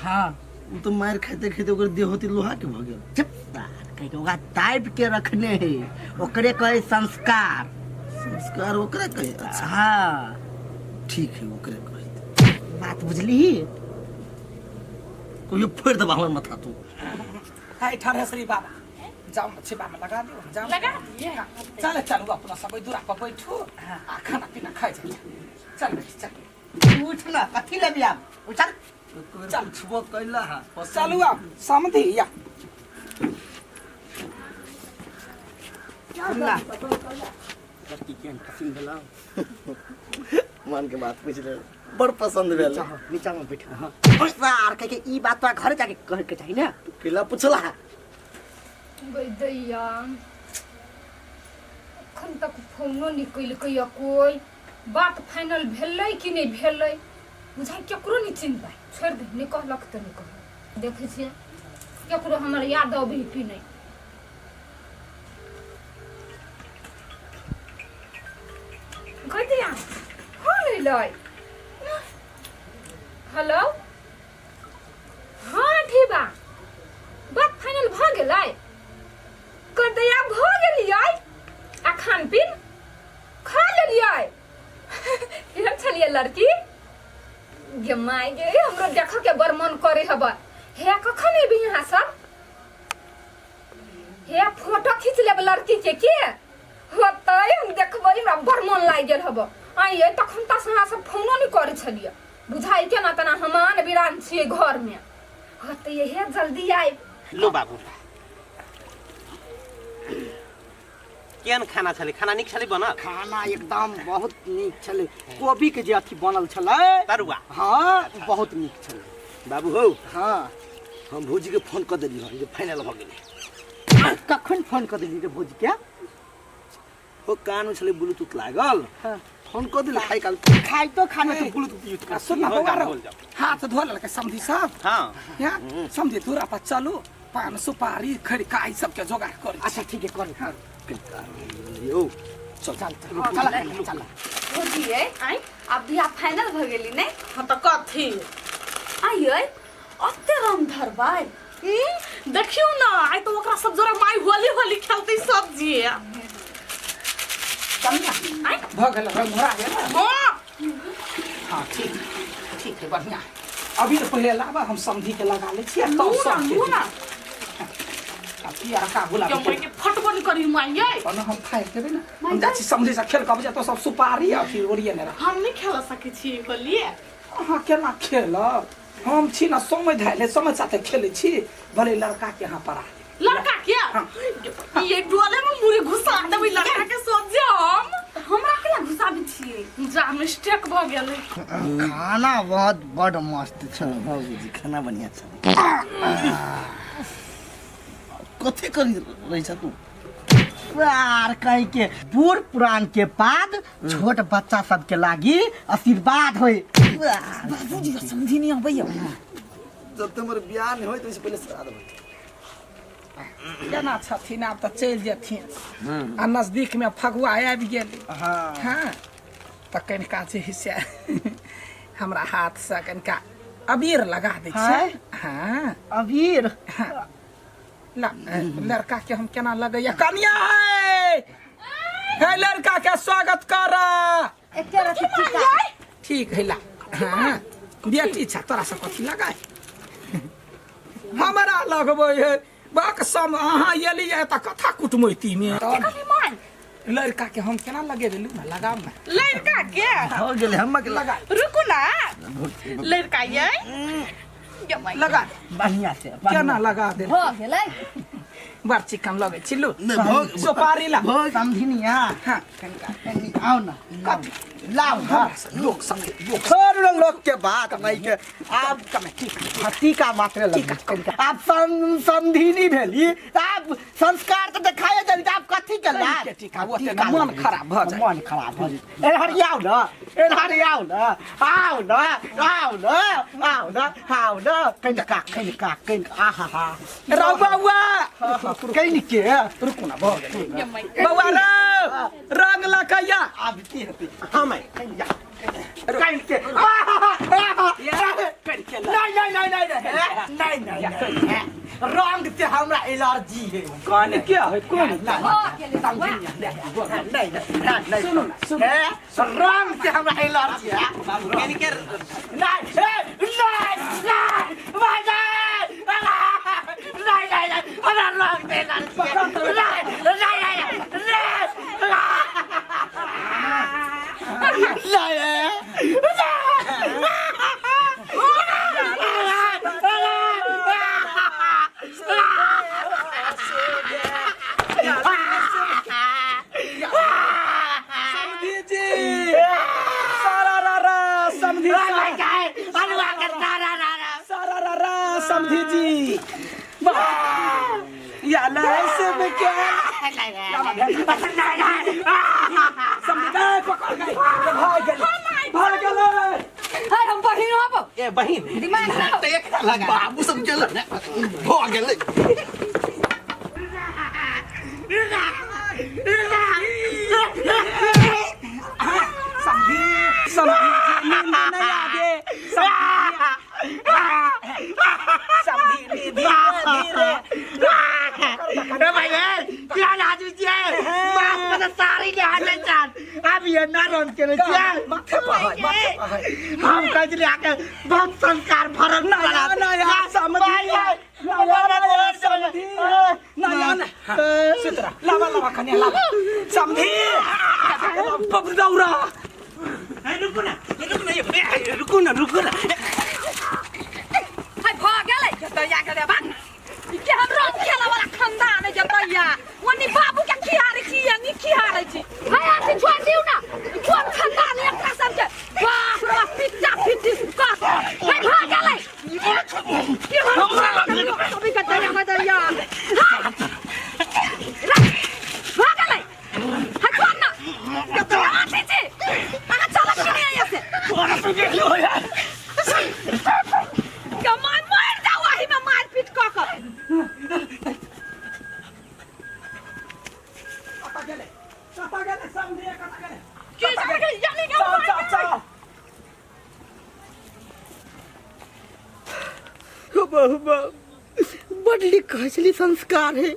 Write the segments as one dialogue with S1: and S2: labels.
S1: हाँ
S2: ओ तऽ मारि खाइते खाइते ओकर देह होती लोहा के भऽ गेल।
S1: चुप सार कहि के ओकरा दाबि के रखने है, ओकरे कहे संस्कार।
S2: संस्कार ओकरे कहे? अच्छा
S1: हाँ
S2: ठीक है, ओकरे कहे।
S1: बात बुझली?
S2: कहियो फोड़ि देबा हमर माथा तू।
S3: हाय ठहरे बाबा, जाओ ना छिपा में लगा दियो, जाओ
S4: लगा दिए।
S3: हाँ, चले चलू अपना सब दूरा पर बैठू आ खाना पीना खाइ जाइ। चल बेटी चल।
S1: उठ ना, कथी लेबी आब? उठल।
S3: चल।
S2: पुछबो कैला हा।
S3: चलू आब समझी या।
S1: ना।
S2: लड़की केहन पसंद भेलौ? मन के बात पूछ ले, बड़ पसंद भेल।
S1: नीचा में बैठ। हाँ सार कह के ई बात तोरा घर जाके कहे के चाही ना।
S2: तू केला पूछला?
S5: दैया अखन तक फोनो नहि केलकै कोइ। बात फाइनल भेलै कि नहि भेलै बुझाइ केकरो नहि चिन्ता। छोड़ि दे, नहि कहलक तऽ नहि कहलक। देखै छियै केकरो हमर याद अबै कि नहि। गैदिया फोन एलै। हेलो, हाँ ठीक बा, बात फाइनल भऽ गेलै। गैदिया भऽ गेलियै आ खान पीन खा लेलियै। केहन छलियै लड़की? गे माय गे, हमरो देखऽ के बड़ मन करे हब। हे कखन एबी यहाँ सब? हे फोटो खींच लेब लड़की के के होतै, हम देखबै, हमरा बड़ मन लागि गेल हब। आइए तखन तऽ अहाँ सब फोनो नहि करै छलियै। बुझाइ केना तेना हम आन बिरान छियै घरमे। होतै हे जल्दी आबि।
S6: लो बाबू, केहन खाना छलै? खाना नीक छलै बनल?
S1: खाना एकदम बहुत नीक छलै। कोबी के जे अथी बनल छलै
S6: तरुआ,
S1: हाँ बहुत नीक छलै।
S2: बाबू हौ।
S1: हाँ
S2: हम भौजी के फोन कऽ देली हन जे फाइनल भऽ गेलै।
S1: कखन फोन कऽ देली रे भौजी के?
S2: ओ कान में छलै ब्लूटूथ लागल।
S1: हाँ।
S2: फोन कऽ देली खाइ काल।
S1: खाइतो खाना तो
S2: ब्लूटूथ यूज कर।
S3: सुन ना
S6: हो
S3: बौआ
S6: जा,
S3: रौ,
S6: बोल जाओ।
S3: हाथ धो लेलकै समधी सब?
S6: हाँ।
S3: यहाँ समधी दूरा पर चलू, पान सुपारी खड़िका ई सबके जोगाड़ करी।
S1: अच्छा ठीक है, करू करू।
S2: यौ
S1: चल चल चल चल।
S4: भौजी यै,
S7: आँय?
S4: आब बियाह फाइनल भऽ गेली नै?
S7: हाँ तऽ कथी
S4: आइ यै अते रंग धरबै?
S7: देखियौ ना, आइ तऽ ओकरा सब जोरा माय होली होली खेलतै सब जे।
S4: आँय?
S3: भऽ गेल, रंग भरा गेल।
S7: हाँ।
S3: हाँ ठीक ठीक है, बढ़िया है। अभी तो पहले लाबा, हम समधी के लगा ले छियै तब
S7: लू ना,
S3: सबके
S7: लू ना।
S3: आ पियरका गुलाबी
S7: के माय के फटबन करी माय यै।
S3: ओना हम फाड़ि देबै ना। हम जाइ छी समधी से खेल कऽ अबै तो सब सुपारी आ फिर ओरिये ने रह।
S7: हम नहि खेल सकै छी होली।
S3: अहाँ केना खेलब? हम छी ना समय धैले समय साथे खेलै छी, भले लड़का के अहाँ परा देबै।
S7: लड़का के?
S3: हाँ।
S7: ये डोले में मुड़ी घुसा देबै लड़का के सोचे हम।
S4: हमरा केना घुसाबै छियै?
S7: जा मिस्टेक भऽ गेलै।
S1: खाना बहुत बड़ मस्त छल।
S2: बाबूजी खाना बढ़िया छल। कथी करी रही छ तू?
S1: यार कह के बूढ़ पुरान के बाद छोट बच्चा सबके लागी आशीर्वाद होई।
S4: बाबूजी समझी नहीं अबैया।
S2: जब तक हमर बियाह नहीं होई तो इससे पहले श्राद्ध होई।
S3: केना छथिन आब तऽ चलि जेथिन आ नजदीक में फगुआ आबि गेल।
S1: हाँ।
S3: हाँ तऽ कनिका जे है से हमरा हाथ से कनिका अबीर लगा दै छियै। हाँ।
S1: अबीर?
S3: हाँ। ला, लड़का के हम केना लगैया? कनिया है हे, लड़का के स्वागत कर।
S4: एके रति टीका।
S3: ठीक है ला। हाँ बेटी छ तोरा से कथी लगाय? हमरा लगबै है बाक सम अहाँ एलियै तऽ कथा कुटमैती में लड़का के हम केना लगेबै? लू ना, लगाब ना।
S7: लड़का के
S2: हो गेलै, हम के
S3: लगा।
S7: रुकू ना लड़का यै
S3: लगा
S1: बढ़िया से
S3: केना लगा दे?
S4: भऽ गेलै।
S3: बड़ चिकन लगै छी। लू
S2: नहि, भऽ-
S3: सुपारी ला।
S1: समझिनिया।
S3: हाँ।
S1: कनी आओ ना।
S3: कथी?
S1: लाओ ना।
S3: लोक सब लोक
S1: छोड़ ना लोग के बात नहीं के आब
S3: कमे ठीक।
S1: टीका मात्र लग आब समधिनी भेली, आब संस्कार तऽ देखाए देली, आब कथी के लाज?
S3: के टीका, ओते ना मन खराब भऽ जाइ।
S1: मन खराब भऽ जाइ। ए हरियाउ ना, ए हरियाउ ना, आउ ना, आउ ना, आउ ना, आउ ना, कनिका कनिका कनिका आहा हा।
S3: रौ बौआ।
S1: कनिके
S3: रुकू ना, भऽ गेलै बौआ। रौ रंग लकैया
S1: आब की हेतै?
S6: हाँ माय।
S1: कनिया कहीं के नहीं नहीं नहीं नहीं नहीं नहीं नहीं रंग से हमरा एलर्जी है।
S3: कौन क्या है कौन?
S1: नहीं नहीं नहीं,
S3: सुनो ना, सुनो।
S1: हे, रंग से हमरा एलर्जी है।
S6: कनी के
S1: नहीं हे, नहीं नहीं भाई, नहीं नहीं नहीं, हमरा रंग से एलर्जी है। नहीं नहीं नहीं नहीं
S3: समधी जी सारा रा रा समधी सारा रा रा समधी जी या ऐसे में क्या समधी गए पकड़ गए भाग गेल भाग गेल।
S4: हाय हम बहिन हब
S6: ए बहिन
S4: दिमाग ना
S6: तऽ एकटा लगा
S2: बाबू सब गेल ने भऽ गेलै।
S3: समधी समधी जी नींद नहीं आगे समधी धीरे धीरे।
S1: अरे भाई क्या आदमी छियै बाप पर सारी के हाथ चाल अब ये ना रन के छियै।
S3: माथे पर है, माथे पर है।
S1: हम कहै छलियै आके बहुत संस्कार भरल
S3: नया नया समधी नया नया समधी नया नया सुतरा लावा लावा कन्या लावा समधी दौड़ा।
S6: रुकू ना रुकू ना ए, रुकू ना रुकू ना।
S4: हाय भ गेलै जतैया के रे बाक ई के हम रंग खेला वाला खानदान है जतैया ओनी बाबू के खिहारै छी या नी खिहारै छी। हाय आथी छोड़ दिउ ना ई कोन खानदान है एकरा सब के बाप रे बाप पिच्चा पिच्ची कस। हाय भ गेलै की हमरा कभी के दैया के दैया। हाय भ गेलै हाय छोड़ ना जतैया आथी छी अहाँ चलत कि नहीं यहाँ से कमाल मार जाओ आही में मार पीट क क।
S3: कतऽ गेलै कतऽ गेलै समधी कतऽ गेलै?
S4: की जाके यानी के
S3: चल चल चल।
S2: बड नीक कहै छली संस्कार है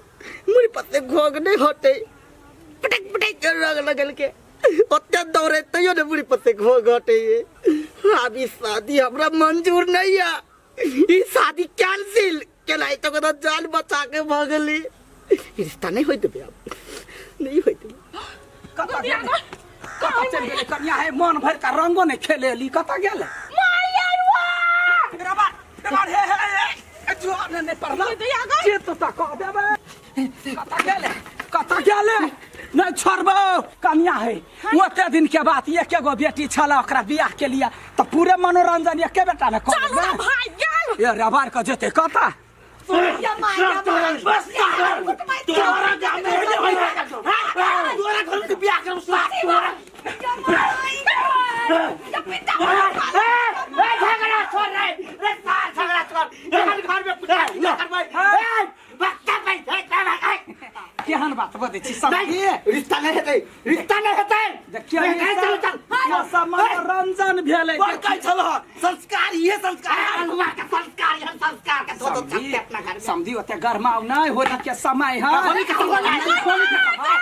S2: मुड़ी पत्ते घोग नहीं हटे पटक पटक के रंग लगल के ओते दौड़े तैयो ने मुड़ी पत्ते घोग हटे। आब ई शादी हमरा मंजूर नहीं है, ई शादी कैंसिल केनाइ तो कतौ जान बचा के भऽ गेली। ई रिश्ता नहीं होइत देबै, आब नहीं होइत देबै।
S3: कतऽ गेलै कतऽ चलि गेलै कन्या हे? मन भरि के रंगो नहि खेलेली कतऽ गेलै? रबा रबा हे हे हे जुआ ने नहीं पड़ल जे तो ता कह देबै। कतऽ गेलै कतऽ गेलै? नहीं छोड़बो कन्या है ओते दिन के बात एके गो बेटी छल ओकरा बियाह के लिए तऽ पूरे मनोरंजन एके बेटा ने कऽ
S7: चलू ना
S3: लेबै।
S7: भाई गेल
S3: ए रबार के जेतै कतऽ?
S4: या माय या माय
S1: तोरा गाम में तोरा घर में बियाह करब तोरा। ए झगड़ा छोड़ रे रे सार झगड़ा छोड़ एखन घर में कुछ नहीं करबै ए बक्का पैसा
S3: केहन बात बजै छी समझी?
S1: रिश्ता नहीं हेतै, रिश्ता नहीं हेतै।
S3: देखियौ
S1: नहीं, चल चल।
S3: ई सब मनोरंजन भेलै।
S2: बड़ कहै छल हँ, संस्कार इहे संस्कार
S1: अल्लाह के संस्कार ये संस्कार के दो दो छत्ते अपना घर में।
S3: समझी ओते गरमाव नहीं हो के समय है।
S1: होली के समय है, होली के समय है,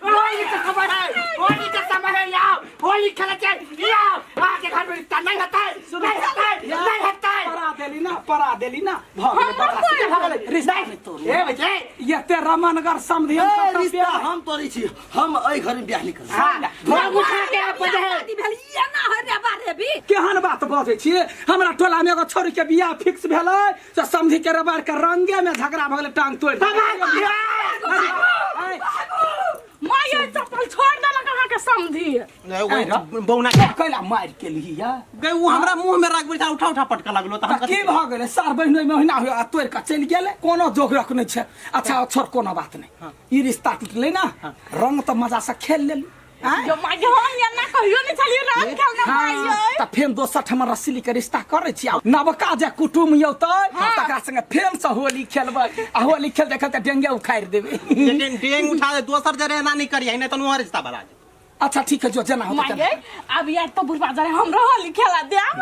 S1: होली के समय है, होली के समय है, आओ होली खेले के आओ। आके घर में रिश्ता नहीं होता है, नहीं होता है, नहीं होता है।
S3: परा देली ना परा देली ना भऽ गेलै बड़ा
S1: भऽ गेलै।
S3: रिश्ता नहि तोड़ू।
S1: ए बच्चे
S3: एते रमनगर समधी हम
S2: ए,
S3: कतऽ
S2: रिश्ता
S3: बियाह
S2: हम तोड़ै छी, हम एहि घर में बियाह नहीं करब।
S1: हां भोग उठा के आप बजे है।
S4: शादी भेल ये ना है रे बा रे भी।
S3: केहन बात बजै छी? हमरा टोला में एगो छोरी के बियाह फिक्स भेलै से समधी के रबार के रंगे में झगड़ा भऽ गेलै टांग तोड़ि
S7: माय ये चप्पल छोड़ देलक अहाँ के समधी।
S6: बौना
S3: कैला मारि के लिही या
S6: गई उ हमरा मुंह में राख बैठा उठा उठा पटका लागलो त हम
S3: तऽ की भऽ गेलै सार बहिन ओहिमे ओहिना हुए आ तोड़ि कऽ चलि गेलै कोनो जोगरक नहि छै। अच्छा छोड़ कोनो बात नहि ई रिश्ता टूटलै ना रंग तऽ मजा से खेल लेलू आँय?
S7: जो माय हम ये ना कहियो नहीं छलियै रंग खेलना माय
S3: हाँ, तऽ फेन दोसर ठाम रसीली के रिश्ता करै छी आ नवका जे कुटुम यौतै तकरा संगे फेन से होली खेलबै आ होली खेलते खेलते डेंगे उखाड़ि देबै।
S6: लेकिन डेंग उठा दे दोसर जरे एना नहीं करिए नहीं त नुआ रिश्ता बना दे।
S3: अच्छा ठीक है जो जेना होतै
S7: माय गे अब यार तो बुढ़बा जरे हमरो होली खेला देब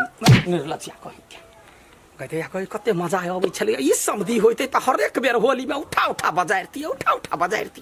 S3: निर्लज्जा कहि के कहते या कहि कते मजा अबै छलै ई समधि होइतै तऽ हरेक बेर होलीमे उठा उठा बजारितियै उठा उठा बजारितियै।